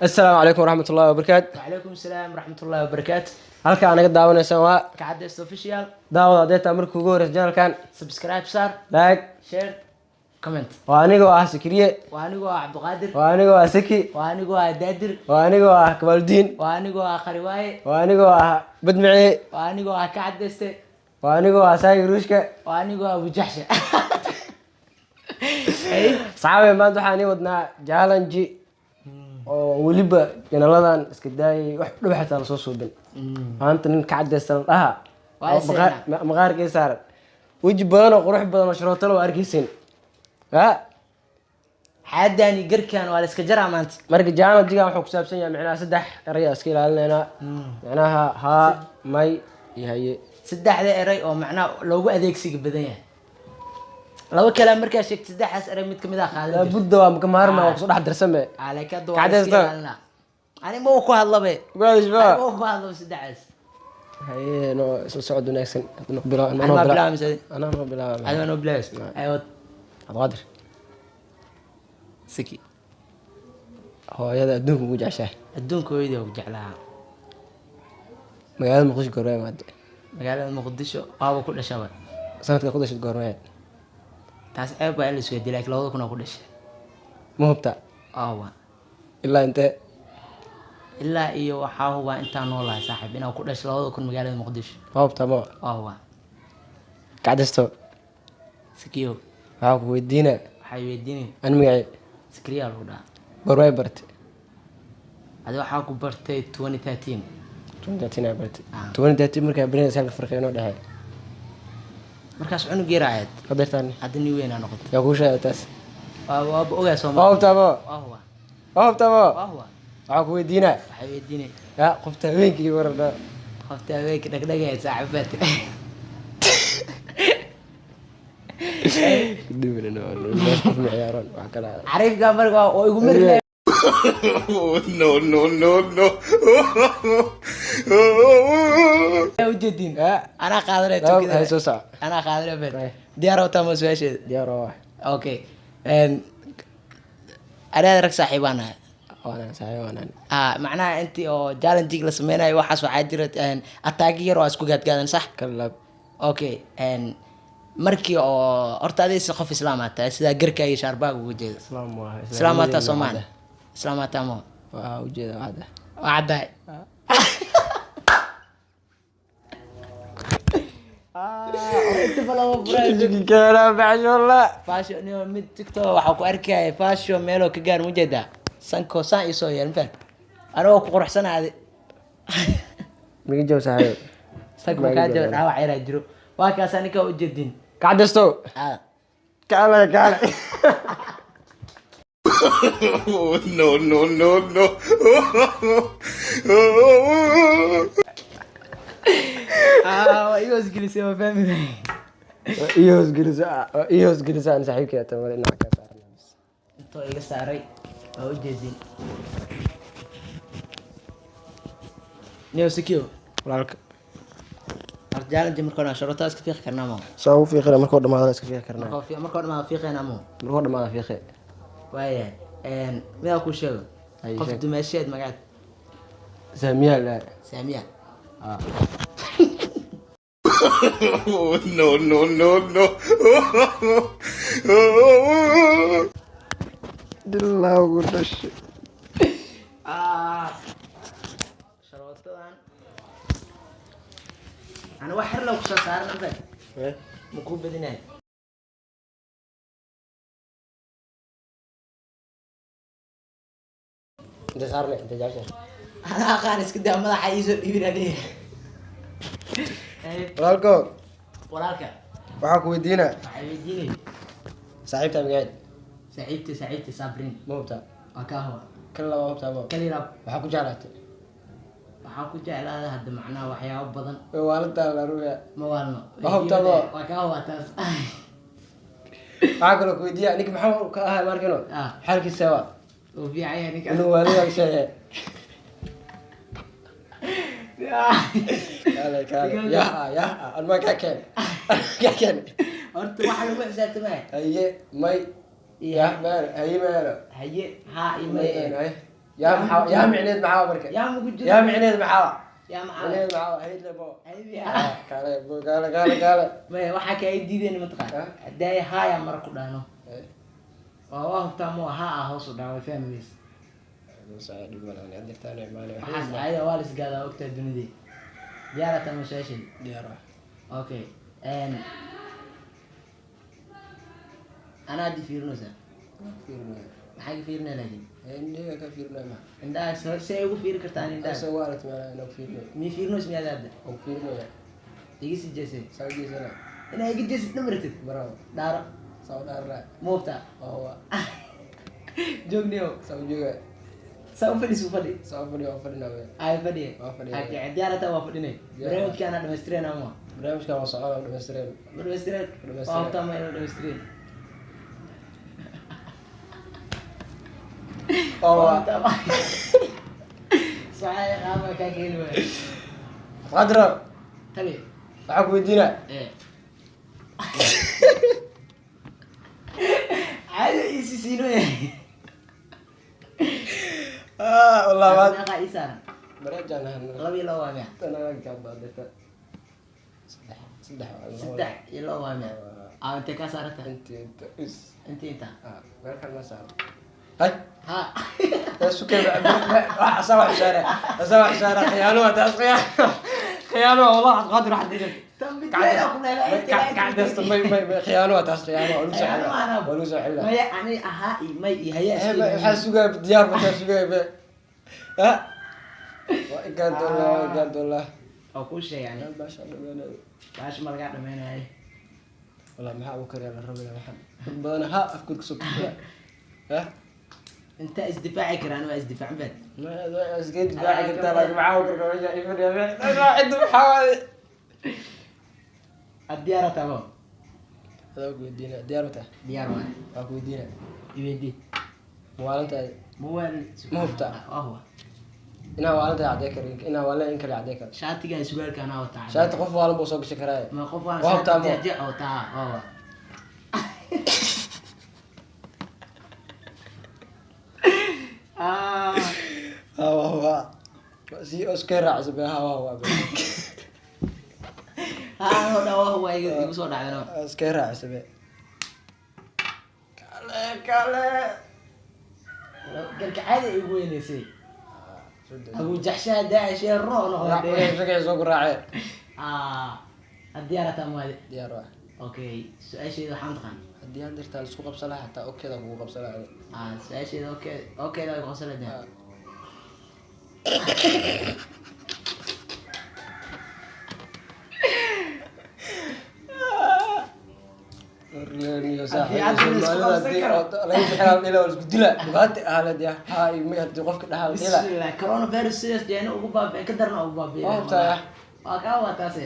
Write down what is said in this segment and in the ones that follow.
Assalaamu calaykum waraxmat ullahi wabarakaatu. Wacalaykum asalaam waraxmat ullahi wabarakaatu. Halka aa naga daawanaysaan waa Kacadeysta Official. Daawada haddee taa markii ugu horeysa channelkan, subscribe saar, like, share, comment. Waa anigoo ah Sikriye. Waa anigoo ah Cabdiqaadir. Waa anigoo ah Saki. Waa anigoo ah Daadir. Waa anigoo ah Kamaaludiin. Waa anigoo ah Qariwaaye. Waa anigoo ah Badmiciye. Waa anigoo ah Kacadeyste. Waa anigoo ah Saagi Ruushka. Waa anigoo ah Abujaxsha. Saxaabe, maanta waxaan ii wadnaa challenge oo weliba channeladan iska daayay, wax dhow xataa lasoo suubin. Maanta nin ka cadaysta la dhaha Waa oo isena. maqaarkii saaran, weji badan oo qurux badan oo sharootalo waa arkeysin ha. Xaadani garkan waa la iska jaraa maanta. Marka challenge-gan wuxuu ku saabsan yahay micnaha saddex eraya iska ilaalinaynaa, micnaha haa, may iyo haye. Saddexda eray oo macnaha loogu adeegsiga badan yahay, laba kale markaa sheegto, saddexdaas eray mid kamid ah qaadan jirta. Laabudda waa maka maarma, waa kusoo dhex darsame. Laakiin hadda waa la iska Kacadeysta. ilaalinaa. Ani ma uu ku hadlabe. Ugaadishba. Ani ma uu ku hadlaba saddexdaas. Haye, noo isla socod wanaagsan. Hadda noo bilaa. Ani maa bilaaba mise? Anaa noo bilaaba. Adiga noo bilaabaysa. Ayood. Cabdiqaadir. Siki. Hooyada adduunka ugu jeceshahay? Adduunka hooyadii ugu jeclaa. Magaalada Muqdisho goormee imaade? Magaalada Muqdisho waaba ku dhashaba. Sanadka ku dhashad goormee? Taas ceeb baa in la isweydiiyo, laakiin 2000 oo ku dhashay. Ma hubta? Aawa. Ilaa intee? Ilaa iyo waxaa hubaa intaan noolahay, saaxiib, inaan ku dhashay 2000 magaalada Muqdisho. Ma hubta ma? Waa hubaa. Kacdisto. Sikiyo. Waxaa ku weydiina. Waxay weydiinay. Ani magacii? Sikriyaa lagu dhahaa. Goormee bartay? Adi waxaa ku bartay 2013. 2013 aa bartay? Ah. 2013 markaa barinaysa, halka farqi inoo dhexeeya? Markaas cunug yar ahayd. Hadeertaan? Hadda nin weynaa noqotay. Yaa kuu sheegay taas? Waaba ogaa sooma. Ma hubta ma? Waa hubaa. Ma hubta ma? Waa hubaa. Waxaa ku weydiinaa. Waxay weydiinay. Yaa qofta haweenkii waradha? Qofta haweenka dhagdhagayd, saaxiibaad. Qof ma ciyaaran wax kale. Cariifka marka waa igu mari. No, no, no, no. Ujeedin anaa qaadanaya. Hay. Tukada. Soo soco. Anaa qaadanaya bet. Ay. Diyaar wataa ma su-aasheeda? Diyaar oo ah. Okay, anaada rag saaxiibaan ahay. Waanaan saaxiib, waanaan. Ah, macnaha intii oo challenge la sameynayo waxaas, waxaa jira ataagi yar oo isku gaadgaadan, sax? Kala laab. Okay, markii oo horta adiga qof islaam aad tahay, sidaa garka iyo shaarbaaga uga jeeda. Islaam waa. Islaam aad tahay soomaan, islaam aad tahay mo? Waa ujeeda waxda. Waa caddahay. Inta badan Keena baxsholla. Fashion niyo mid TikTok waxaa ku arkaya fashion meeloo ka gaar mujeedaa sanko saan isoo yeel mafahant, anigoo ku quruxsanaade. Miga jaw, saaxiib. Sanka makaa jiro, dhaawac yaraa jiro, waa kaasaa ninkaa ujeedin. Kacdisto. Ah. Kaale kaale. No, no, no, no. Ah, waa iga hoosgelisay, waa fahmi. Iyo hoosgeliso, iyo hoosgeliso, aan saaxiibkay tamar dhinaca ka saaran. Intoo iga saaray waa ujeedin niyo sikio. Walaalka. Horta challenge marka hore sharotaa iska fiiqi karnaa mo? Saa ugu fiiqina, markuu dhamaado iska fiiqi karnaa. Marka hore maa fiiqaynaa mo? Markuu dhamaado fiiqi. Waayahay, midaa kuu sheego? Ay, qof sheeg. Dumaasheed magaceed? Saamiyaa la. Saamiya. No, no, no, no. Dilaagu dhashay. Ah, sharootadan ana wax xir loo kusoo saaran amba ma kuu badinayo. Inta saarne, inta jeceshahay? Anaa aqaan, iska daa, madaxa iisoo dhiibin aniga. Walaalko. Walaalka. Waxaa ku weydiinaa. Waxay weydiinay. Saaxiibtaa magaceed? Saaxiibta Sabrin. Ma hubtaa? Waa kaa huwa. Kan laba hubtaa ma? Kalirab. Waxaa ku jeclaatay? Waxaan ku jeclaaday hadda macnaha waxyaabo badan. Waaladaa la ruya. Ma waalno. Waa hubtaa ma? Waa kaa huwa taas. Waxaa kaloo ku weydiiya ninka maxaa ka ahay markino? Ah. Xaalkiisa waa? Uu fiican yahay ninka. Inuu waalidaa sheegay. Kaale kaale, yaha yaha, anmaa kaa keen, kaa keen. Horta waxa lagu xisaabtamaya Haye, may, yah, maano haye, maano. Haye, haa iyo may may. Haye. Yaa maxaa yaa micneed maxaa marka? Yaa maku jiro. Yaa micneed maxaa? Yaa maxaa? Micneed maxaa? Hayd lebo. Aybiya. Kaale kaale kaale kaale. Maya, waxaa kaa diideen mataqaan haddaay haaya mara ku dhahno. Waa hubtaa mu haa ah hoos u dhaca way fahmaysa. Waxaas ayada waa la isgaadaa, ogtaa dunidii diyaarata ma su-aashay? Diyaar ah. Okay, anaa haddi fiirinaysaa? Maxaa ka fiirinaya laakiin? Indhaha ka fiirinaya ma. Indhaha see ugu fiiri kartaan indhaha? Asoo waa aragti maanaa inaan ku fiirinayo. Mii fiirinays miyaad hadda? Waan ku fiirinaya. Iga sii jeesay. Saa u jeesana. Inaa iga jeesid dhamaratid. Bravo. Dhaaro. Saa u dhaarnaa. Ma hubtaa? Waa. Joogniyow. Saa u jooga. Saa u fadhiis u fadhi. Saa u fadhiyo, waa fadhinaa wey. Ay fadhiye. Waa fadhiya. Okay, diyaarata waa fadhinay. Diyaar. Barnaamijka anaa dhamaystireen ama Barnaamijkan waa socon oo dhamaystireen. Ma dhamaystireen? Dhamaystireen. Waa hubtaa ma inuu dhamaystireen? Waa. Saxay qaaba kaa keeni waay. Qadra. Tali. Waxaan ku weydiinaa. Ee. Caadi isi siino yahay. Wallah waa. Meeqa ii saaran? Barnaamijaan ahan. 2-2 waa miya? Tan anaga kaa baadata. Saddex. Saddex. 3-2 waa miya? Aa, intee kaa saaranta? Inti inta is. Inti inta. Meel kale ma saaro. Hay. Ha. Sukay asaa wax saara. Asaa wax saara khiyaano waa taas khiyaano. Khiyaano wallah qaadir wax dhigay. Tan bidweyn ku leeyahay. Kacdasta may may khiyaano waa taas khiyaano waa lagu soo Khiyaano xidhaa. maana. Waa lagu soo xidhaa. Maya, ani ahaa iyo may iyo haya. Waxaa sugaya diyaar bataa sugaya be. Ha? Waa igaan doonaa, waa igaan doonaa. Oo kuu sheegay ani. Baasha dhammaanayo. Baash ma lagaa dhameynayo. Wallah maxaa ugu kariyaa la rabaya waxaan. Dad badan ha afkood kasoo kufaya. Ha? Inta isdifaaci karaan waa isdifaacan baad. Ma iska difaaci kartaa laakiin maxaa ugu kariyaa meesha ii fadhiya meesha cidda maxaa waaye. Ad diyaar tabo? Adaa ku weydiinaa diyaar ma tahay? Diyaar waay. Waa ku weydiinaa. Iweydii. Maalintaadi. Muwaal. Ma hubtaa? Waa huwa. Inaa waalantahay caddee kar, inaa waalan in kale caddee kar. Shaatigan surwaalka anaa wataa. Shaati qof waalan buu soo gashi karaaye. Ma qof waan Waa hubtaa shaati ma? jeex wataa. Waa waa. Ah. Ha waa waa. Si iska raacsa be ha waa waa. Ha oo dhan waa huwa igu soo dhacdano. Iska raacsa be. Kale kale. Galka caadi ay igu weynaysay. Abu Jaxsha daashee roo noqday. Ragay soo ku raaceen. Ah. Ad diyaar taa muwaade? Diyaar waa. Okay, su-aasheeda waxaan taqaan. Haddii aad dirtaan isku qabsan lahaa xataa okeeda kugu qabsan lahaa. Ah, su-aasheeda okay, okay la qabsan lahaa. Warleeniyo Haddii aad saaxiib isku Soomaalida qabsan haddii karo. laga bixinaa dhila waa isku dila. Dhibaata ahleed ya. Ha iyo may haddii qofka dhahaa dhila. Bismillah, coronavirus sidaas jeena ugu baabi'in ka darna ugu baabi'in. Waa hubtaa ya. Waa kaa waa taase.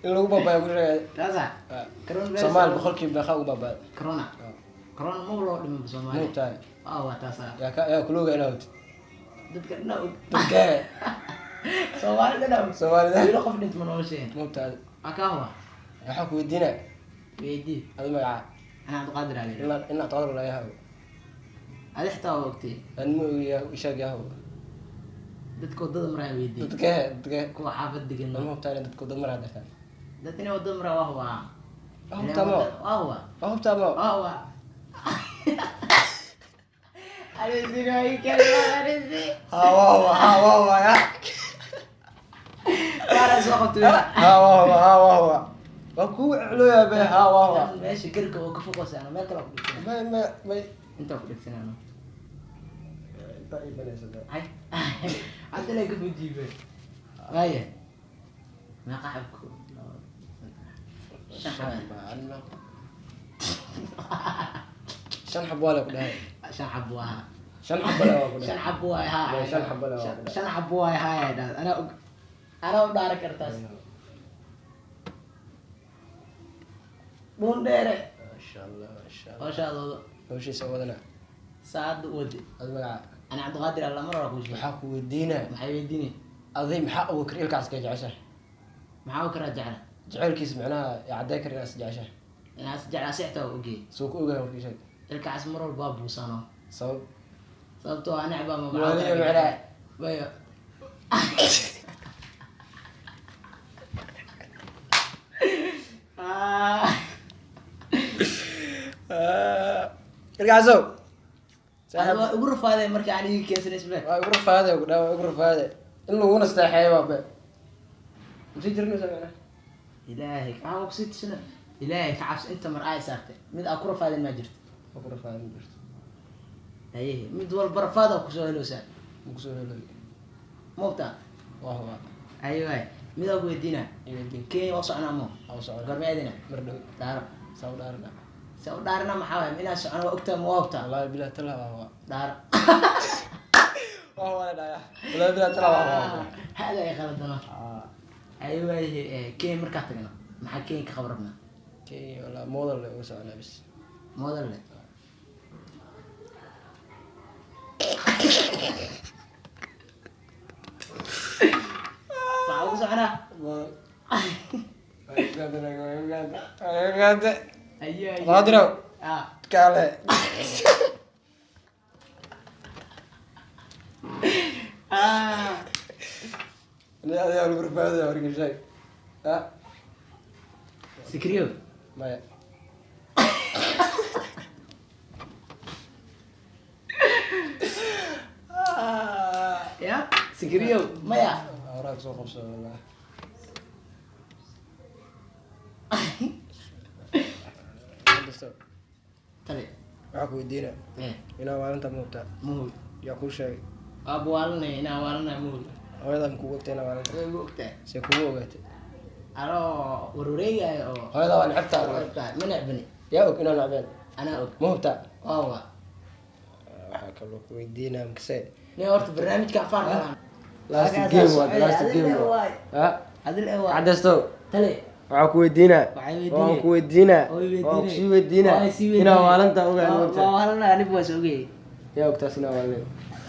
In lagu baabaayo ku sheegay. Taasa. Coronavirus. Soomaali boqolkiiba meeqa ugu baabaayo? Corona. Corona ma loo dhimin Ma Soomaali. hubtaa? Waa waa taasa. Yaa ka yaa kulooga inaa hubtid. Dadka dhan og. Dadkee? Soomaali dhan og. Soomaalida. Wiilo qof dhintay ma noo sheegin. Ma hubtaa? Waa kaa waa. Waxaan ku weydiinaa. Weydii. Adi magacaa. Ana Cabdiqaadir Ali. Inaa inaa taqadar laa yahaw. Adi xitaa waa ogtay. Aan ma ogi yaa ishaag yahaw. Dadka waddada maraa weydii. Dadkee dadkee. Kuwa xaafad degan. Ma hubtaa inay dadka waddada maraa dirtaan? Dadka inay waddada maraa waa hubaa. Waa hubtaa ma? Waa hubaa. Waa hubtaa ma? Waa hubaa. Arisi kalma arisi. Ha waa waa ha waa waa ya. Waana soo qabtay. Ha waa waa ha waa waa. Waa kuu eclooyaa be ha waa waa. Meesha garka oo ka foqosana meel kale ku dhigsan. May may may. Inta ku dhigsanano. Inta ii banaysa be. Hay. Hadda la ka fujiibe. Waaya. Meeqa xabku? Shan xabo. Shan xabo waa la ku dhahay. Shan xabo waa. Shan xabo la waa ku Shan dhahay. xabo waa haa. Shan xabo la waa ku dhahay. Shan xabo waa haa. Ana og. Ana u dhaaran kartaas. Buun dheere. Masha Allah masha Allah. Hawshaadooda. Hawshiisa wadana. Saacadda u wadi. Adi magaca. Ana Cabdiqaadir alla mar hore kuu sheegay. Waxaa ku weydiinaa. Maxay weydiinay? Aday maxaa ugu kar ilkaas ka jeceshahay? Maxaa u karaa jecla? Jacaylkiisa macnaha yaa caddee kar inaad is jeceshahay. Inaad is jeclaa si xitaa waa ogyahay. Soo ku ogahay markii sheeg. Ilkaas mar walba waa buusano. Sabab? Sababtoo ah necbaa ma Waliba macnaa. Maya. Ah. Ilkacasow. Ada waa ugu rafaaday marka aan igi keensanay isbe. Waa igu rafaade ku dhaa, waa igu rafaade in laguna seexeeyo waa be masi jirnaysa macnaha. Ilaahay waxaan kusii tusina, Ilaahay ka cabsi, inta mar ay saartay mid aa ku rafaadin maa jirto. Waa ku rafaade ma jirto. Hayehe, mid walba rafaad aa kusoo helowsaa. Ma kusoo helay. Moogtaa? Waa hubaa. Haye waay, mid aa ku weydiinaa. Iweydiin. Kenya waa soconaa mo? Waa soconaa. Gormee aadina? Mar dhow. Dhaaro. Saa u dhaarana. Se u dhaarina? Maxaa waay inaa socona waa ogtaa, ma waa ogtaa? Wallaahi bilahi talaa waa hubaa. Dhaaro. Waa hubaa la dhaaya, wallaahi bilahi talaa waa hubaa. Hada ay qaladano. Haye waaye, Kenya markaa tagno maxaa Kenya ka qaban rabnaa? Kenya wallaahi model le uga soconaa bis. Model le. Maxaa ugu soconaa? Model. Waa igu gaadhay, waa igu gaadhay, waa igu gaadhay. Haye haye. Qaadirow. Ah. Kaale. Ah. Adigaa lagu rafaadaya marka sheeg. Ha? Sikriyo. Maya. Ya sikriyo maya. Horaa kusoo qabsada wallah. Tale. Waxaa ku weydiina Eh. inaa maalinta muugtaa. Muhul. Yaa kuu sheegay? Waaba waalanaya inaan waalanaya muhul. Hooyadaa ma kugu ogtay inaa maalinta? Way igu ogtahay. See kugu ogaatay? Anoo warwareegayo oo. Hooyadaa waa necabtaa. Ogtahay ma necbani. Yaa og inaa nacbeen? Anaa og. Ma hubtaa? Waawa. Waxaa kaloo ku weydiinaa makase. Ne horta barnaamijka afaar malan. Last game waa, last game waa. Ha? Adil ee waa. Cadaysto. Tale. Waxaa ku weydiinaa. Waxaa weydiinay. Waan ku weydiinaa. Oo i Waan weydiinay. kusii weydiinaa. Waa isii weydiinay. Inaa maalinta ogaan Waa waalanaya, anigu waa is ogayay. Yaa ogtaas inaa waalanay?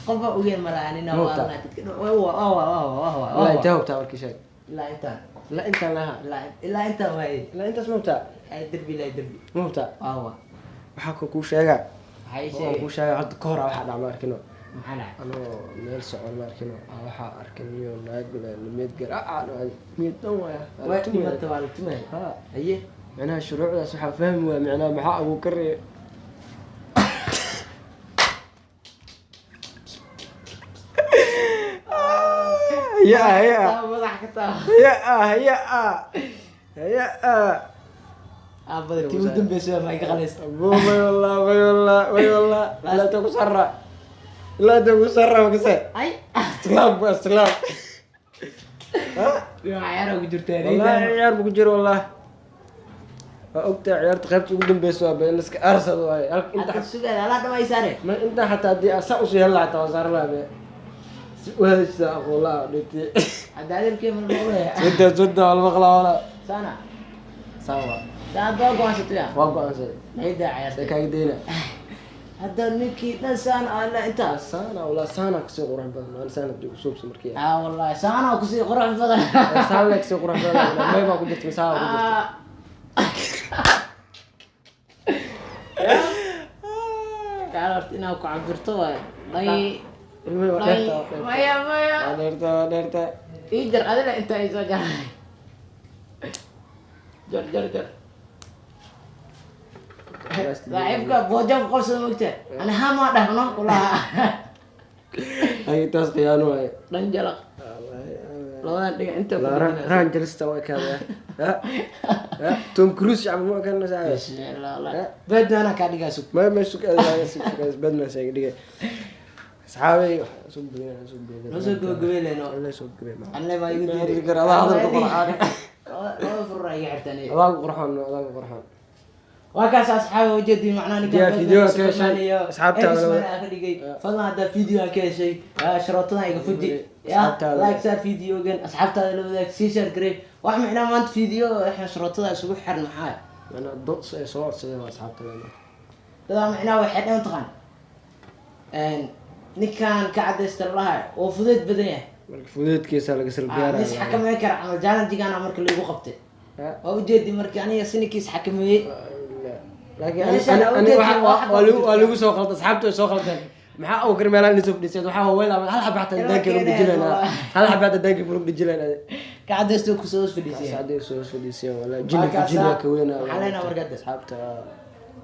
Qof baa ogeen malahan inaa Ma hubtaa? waalanaya dadka dhan. Waa waa waa waa waa waa. Ilaa intee hubtaa markii sheeg? Ilaa intaan. Ilaa intaan lahaa. Ilaa intaan waaye. Ilaa intaas ma hubtaa? Ay derbi, ilaa derbi. Ma hubtaa? Waa waa. Waxaa kuu kuu sheegaa. Waxaa ii Waan sheegay. kuu sheegaa hadda ka hor waxaa dhac ma arkino. Maxaa dhacay? Anoo meel socon ma arkino. Waxaa arkay niyo naag mid garaacan mid dhan waaya. Waa dhimata, waa la tumaya. Ha. Haye. Micnaha shuruucdaas waxaa fahmi waaya, micnaha maxaa abuukar iyo ya ya. Taa madax ka taa. Ya ya ya. Aabada tii ugu dambeysay waa ma iga qalaysa. Abu may wallah, may wallah, may wallah, ilaa inta ku sarra, ilaa inta ku sarra makase. Ay. Islaam waa islaam. Ha. Dhinaca ciyaar ugu jirtaa. Wallahi ciyaar bu ku jiro, wallah waa ogtahay ciyaarta qaybta ugu dambeysa waa ba in laska aarsado waaye halka inta. Hadda sugaada alaa dhamaysaane. Ma inta xataa haddii aad saa usii heli lahaa xataa waa saaran lahaa be si u hadashisa aqoon la dhintay. Hadda adeerkee ma noqonaya? Sodda sodda waa la maqlaa walaa. Saana. Saa waa. Saa hadda waa go'aansatay ya. Waa go'aansaday. Maxay daa See ciyaartay? kaaga dayna. Hadda ninkii dhan saana alla intaas. Saana walaa, saana kasii qurux badan waan saana hadii usoo markii. Ah wallahi saana kusii qurux badan. Saana kasii qurux badan, may baa ku jirta saa ku jirta. Kaa horta inaad ku cabirto waay. Dhay. Ilmihi waa Dhay. dheerta, waa dheerta. Maya maya. Waa dheerta, waa dheerta. Ii jar adina intaa ii soo jaray. Jar jar jar. Saaxiibka booja ku qabsada mogta. Ani hamaa dhahno kulaha. Ay taas khiyaano waaye. Dhan jalaq. Labadan dhiga inta ku La raan jarista waa kaada. Ha? Ha? Tom Cruise shacab ma kan saaxiib. Bismillah. Batman kaa dhigaa sug. Ma sug aad sug sug Batman soo dhigay. Asxaabay soo badin soo badin. Noo soo gabagabeynayno. Allah soo gabagabey. Anle baa igu Ma diiday. karo adaa hadalka qurxaan. Laba furra iga xirtaan. Adaa qurxoon, adaa qurxoon. Waa kaas asxaabi ujeedin macnaha ninka Diyaa Batman video iyo ka heshay, Superman iyo asxaabtaada X-Men la- aa ka dhigay. Fadlan haddaa video ka heshay, sharootadan iga fuji. Ya, Asxaabtaada. like saar videogan, asxaabtaada la wadaag, sii share garee. Wax macnaha maanta video waxaan sharootada isugu xiran maxaa? Ana dad ay soo codsadeen waa asxaabta. Dadaa macnaha waxay dhan taqaan. Ninkan ka cadaysta lahaa oo fudeed badan yahay. Marka fudeedkiisa laga sal gaaraa. Nis xakameyn kara camal challenge-gaana marka lagu qabtay. Waa ujeedi markii aniga sinikiis xakameeyey. Laakiin Meeshaan ani ujeedin waxa waa waa lagu soo qalday, asxaabtu way soo qaldeen. Maxaa Abuukar meelaha nisoo fadhiisay? Waxaa haween hal xaba xataa daanka lagu dhijilaynaa, hal xaba xataa daanka lagu dhijilaynaa. Ka cadaysto kusoo hoos fadhiisiya. Saacadii soo fadhiisay walaa jinni jinni ka weyn. Maxaa leenahay marka hadda? Asxaabta,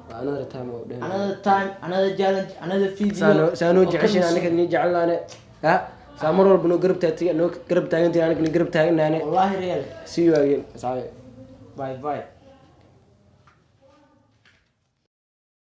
waa another time oo dheer. Another time, another challenge, another video. Saanoo oo jeceshin coming anaga nii jecelnaane ha saa mar walba noo garab taagti, noo garab taagantiin, anaga ni garab taaganaane. Wallahi real. See you again, asxaabi. Bye bye.